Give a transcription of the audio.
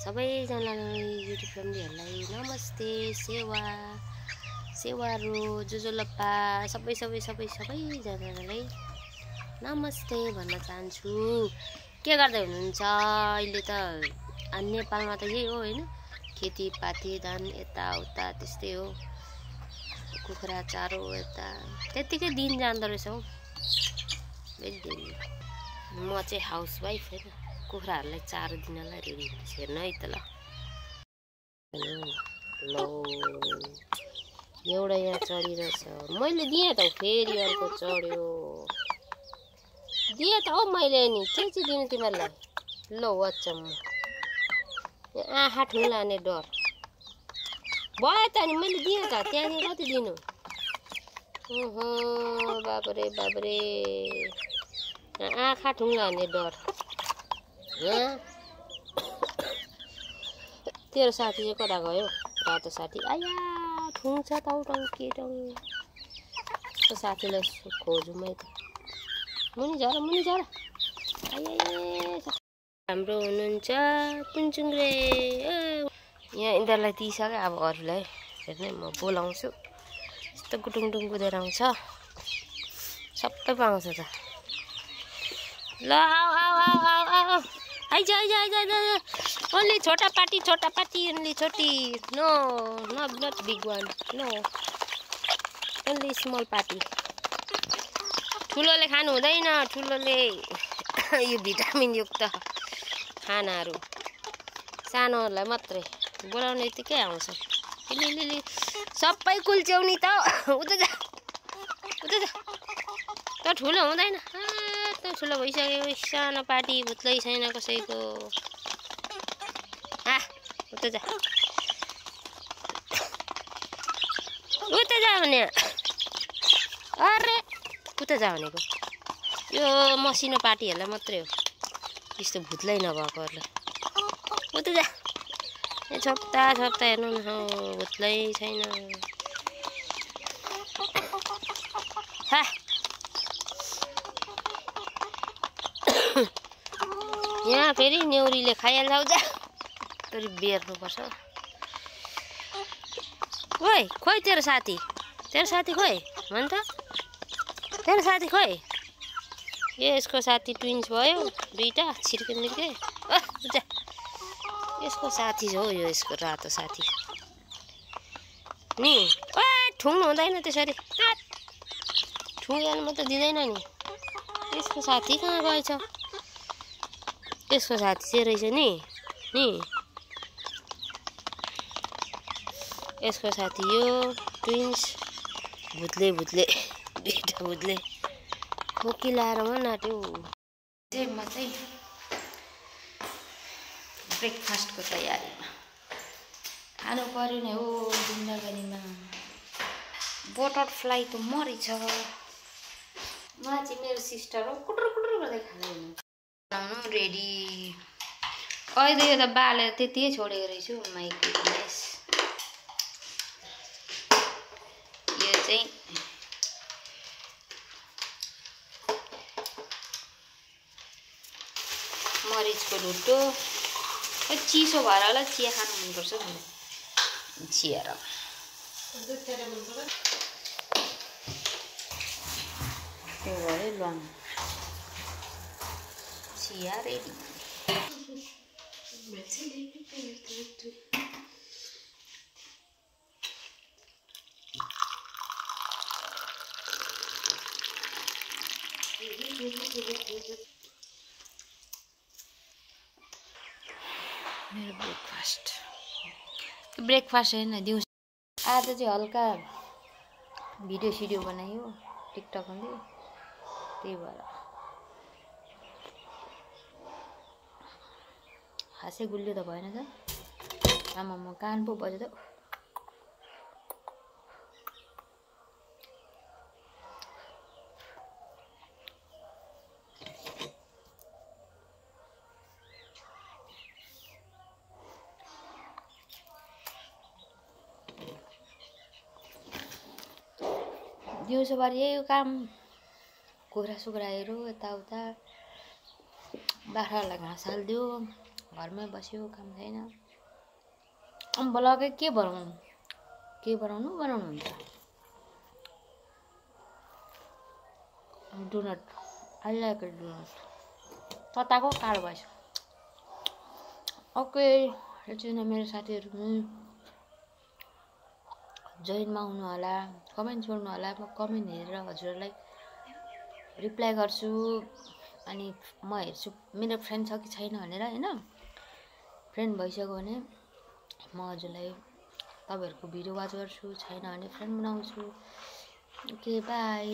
सबैजनालाई युट्युब फ्यामिलीहरूलाई नमस्ते, सेवारो जोजोलप्पा सबैजनालाई नमस्ते भन्न चाहन्छु। के गर्दै हुनुहुन्छ? अहिले त नेपालमा त यही हो हैन, खेतीपाती धान यताउता त्यस्तै हो, कुखुरा चारो यता त्यतिकै दिन जाँदो रहेछ हौ। म चाहिँ हाउसवाइफ हैन, कुखुराहरूलाई चारो दिनलाई रेडी हुँदैछ। हेर्नु है त ल एउटा यहाँ चढिरहेछ, मैले दिएँ त फेरि अर्को चढ्यो। दिएँ त हौ मैले नि, के चाहिँ दिनु तिमीहरूलाई? ल वाचम्म आँखा ठुलाने डर भयो त नि, मैले दिएँ त त्यहाँनिर कति दिनु? ओहो बाबरे आँखा ठुलाने डर। तेरो साथी चाहिँ कता गयो? रातो साथी आया ठुङ्छ टाउटाउ के टाउ। त्यो साथीलाई खोजौँ है त। मुनि झर आइए हाम्रो हुनुहुन्छ पुन्चुङ्रे। यहाँ यिनीहरूलाई दिइसक्यो, अब अरूलाई हेर्ने म बोलाउँछु। यस्तो गुटुङटुङ कुदेर आउँछ, सबै पाउँछ त। ल आऊ आइज ओन्ली छोटा पार्टी ओन्ली छोटी, no not big one, no only small party. ठुलोले खानु हुँदैन, ठुलोले यो भिटामिन युक्त खानाहरू सानोहरूलाई मात्रै बोलाउने यतिकै आउँछ। लिली सबै कुल्च्याउ नि त, उता जा त ठुलो हुँदैन, त ठुलो भइसक्यो। सानो पार्टी भुत्लै छैन कसैको। उता जा भने, अरे उता जा भनेको यो मसिनो पार्टीहरूलाई मात्रै हो, यस्तो भुत्लै नभएकोहरूलाई। उता जा छोप्ता हेर्नु न, भुत्लै छैन। यहाँ फेरि नेउरीले खाइहाल्छौ, जा फेरि बेर्नुपर्छ। खोइ तेरो साथी खोइ भन त, तेरो साथी खोइ? यसको साथी ट्विन्स भयो दुईटा, छिर्के यसको साथी हो यो, यसको रातो साथी नि। ठुङ्नु हुँदैन त्यसरी, ठुङ्गानु मात्रै दिँदैन नि। यसको साथी कहाँ गएछ? यसको साथी चाहिँ रहेछ नि यसको साथी यो ट्विन्स भुत्ले दुईटा भुत्ले खोकी लाएर मन आँट्यो। म चाहिँ ब्रेकफास्टको तयारीमा खानु पर्यो नि हो। जिन्दगीमा बटरफ्लाई त मरेछ। चाहिँ मेरो सिस्टर हो, कुटर गर्दै खानु रेडी। अहिले यो त बालेर त्यतिकै छोडेको रहेछु। माइ गुडनेस, यो चाहिँ मरिचको ढुट्टो। चिसो भएर होला, चिया खानु मनपर्छ चिया र त्यो भयो ल्वाङ चिया रेडी। मेरो ब्रेकफास्ट होइन, दिउँसो आज चाहिँ हल्का भिडियो बनायो टिकटकले, त्यही भएर खासै गुलियो त भएन त। आमा म कान पो बज्यो त। दिउँसोभरि यही काम, कुखुरा सुखुरा हेरौँ यताउता, बाख्रालाई घाँस हालिदियो, घरमै बस्यो, काम छैन। ब्लगै के बनाउनु हुन्छ। Donut I like it donut. तताको कालो भएछ। ओके, यो चाहिँ मेरो साथीहरू जोइनमा आउनु होला, कमेन्ट छोड्नु होला। म कमेन्ट हेरेर हजुरहरूलाई रिप्लाई गर्छु। अनि म हेर्छु मेरो फ्रेन्ड छ कि छैन भनेर हैन। फ्रेन्ड भइसक्यो भने म हजुरलाई तपाईहरुको भिडियो वाच गर्छु, छैन भने फ्रेन्ड बनाउँछु। Okay by.